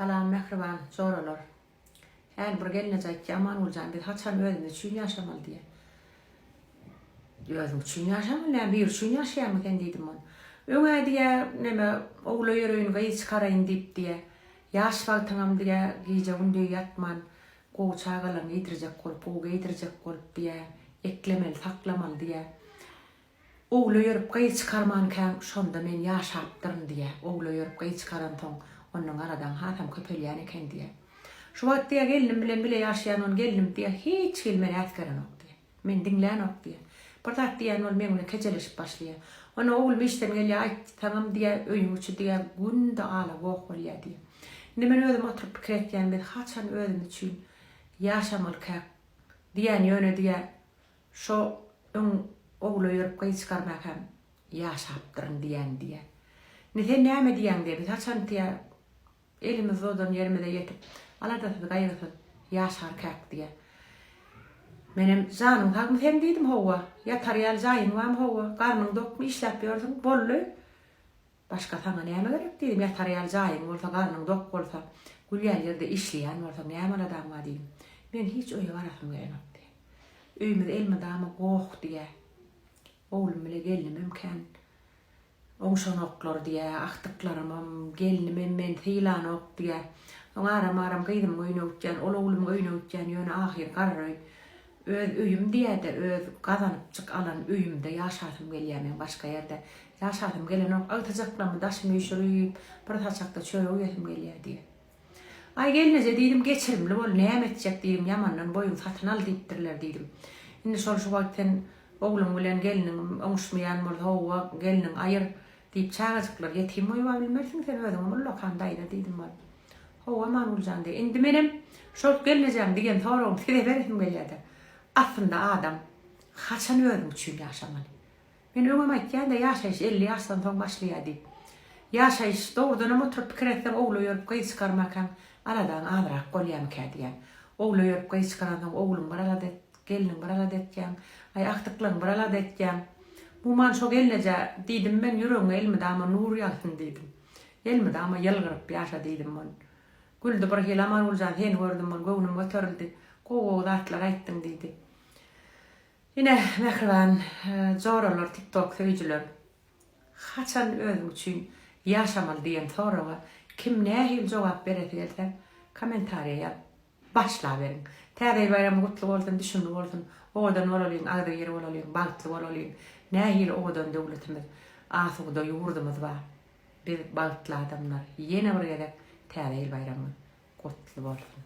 Salam mähriban joralar. Häli bir gelneje aýtýa Amangüljan biz haçan özümiz üçin ýaşamaly diýýä. Özüň üçin ýaşamaly näme biri üçin ýaşaýaňmy sen diýdim ony. Öň-ä diýýä neme ogula ýöreýin gyz çykaraýyn diýip diýýä. Ýaş wagtyňam diýýä gije gündiz ýatman gowy çagalaryňy iýdirjek bolup gowy geýdirjek bolup diýýä eklemeli saklamaly diýýä. Ogla ýörüp gyz çykarmankäň şonda men ýaşapdyryn diýýä. Ogla ýörüp gyz çykaransoň ondan aladaň hasam köpelýän eken diýýä. Şu wagt diýýä gelnim bilen bile ýaşaýan ony gelnim diýýä hiç hili meni äsgerenok diýýä. Meni diňlänok diýýä. Bir zat diýýän bolup meň bilen kejeleşip başlaýa. Onda oglum işden gelýä aýtsaňam diýýä öýüň içi diýýä günde ala goh bolýa diýýä. Indi men özüm oturyp pikir etýän biz haçan özümiz üçin ýaşamalykäk diýýän ýöne diýýä Şo öň ogula ýörüp gyz çykarmakam ýaşapdyryn diýýän diýýä. Indi sen näme diýýäň diýýä, biz haçan diýýä elimiz uzadan ýerimize ýetip, aladasyz gaýgysyz ýaşarkäk diýýä. Menem janyň sagmy seň diýdim, howwa. Ýatar ýaly jaýyň barmy, howwa. Garnyň dokmy, işläp ýörsüň, boldy. Başga saňa näme gerek diýdim, ýatar ýaly jaýyň bolsa, garnyň dok bolsa, gül ýaly ýerde işleýän bolsaň näme aladaň bar diýdim. Meň hiç öýe barasym gelenok diýýär. Öýümiz elmydama goh diýýär. Oglum bile gelnimem kän oňşanoklar diýýär, agtyklarymam, gelnimem meni sylanok diýýär. Soň aram-aram gyzymyň öýüne gitýän, ol oglumyň öýüne gitýän, ýöne ahyry garry öý. Öz öýüm diýäde öz gazanypjyk alan öýümde ýaşasym gelýär meň başga ýerde ýaşasym gelenok agtyjaklarymy daşyma üýşürip bir saçakda çörek iýesim gelýär diýýär. Aý gelneje diýdim geçirimli bol näme etjek diýdim ýamandan boýuň satyn al diýipdirler diýdim. Indi şol şu wagt sen ogluň bilen gelniň oňuşmaýan bolsa howwa gelniňi aýyr diýip çagajyklary ýetim goýuba bilmersiň sen özüňem ullakan daýza diýdim ol. Hawa Amangulyjan diýýär. Indi menem şol gelnejäň diýen soragyny size beresim gelýär-de. Aslynda adam haçan özüň üçin ýaşamaly? Men öňem aýtýan-da ýaşaýyş 50 ýaşdan soň başlaýar diýip. Ýaşaýyş dogrudanam oturyp pikir etseň ogla ýörüp gyz çykarmakaň aladaň azrak bolýamykä diýýän. Ogla ýörüp gyz çykaransoň ogluň bir alada et, gelniň bir alada etýäň, aý agtyklaryň bir alada etýäň. Umuman şo gelnejä diýdim men ýüregiňe elmydama nur ýagsyn diýdim. Elmydama ýylgyryp ýaşa diýdim ol. Güldi bir hili Amangüljan seni gördüm ol göwnüm göterildi. Gowy gowy zatlar aýtdyň diýdi. Ine mähriban joralar tiktok söýüjiler. Haçan özüň üçin ýaşamaly diýen soraga kim nähili jogap beresi gelse kommentariýa ýazyp başlaberiň. Täze ýyl baýramy gutly bolsun düşümli bolsun owadan bolalyň agzybir bolalyň bagtly bolalyň nähili owadan döwletimiz asuda ýurdumyz bar. Biz bagtly adamlar. Ýene bir gezek Täze ýyl baýramyňyz gutly bolsun.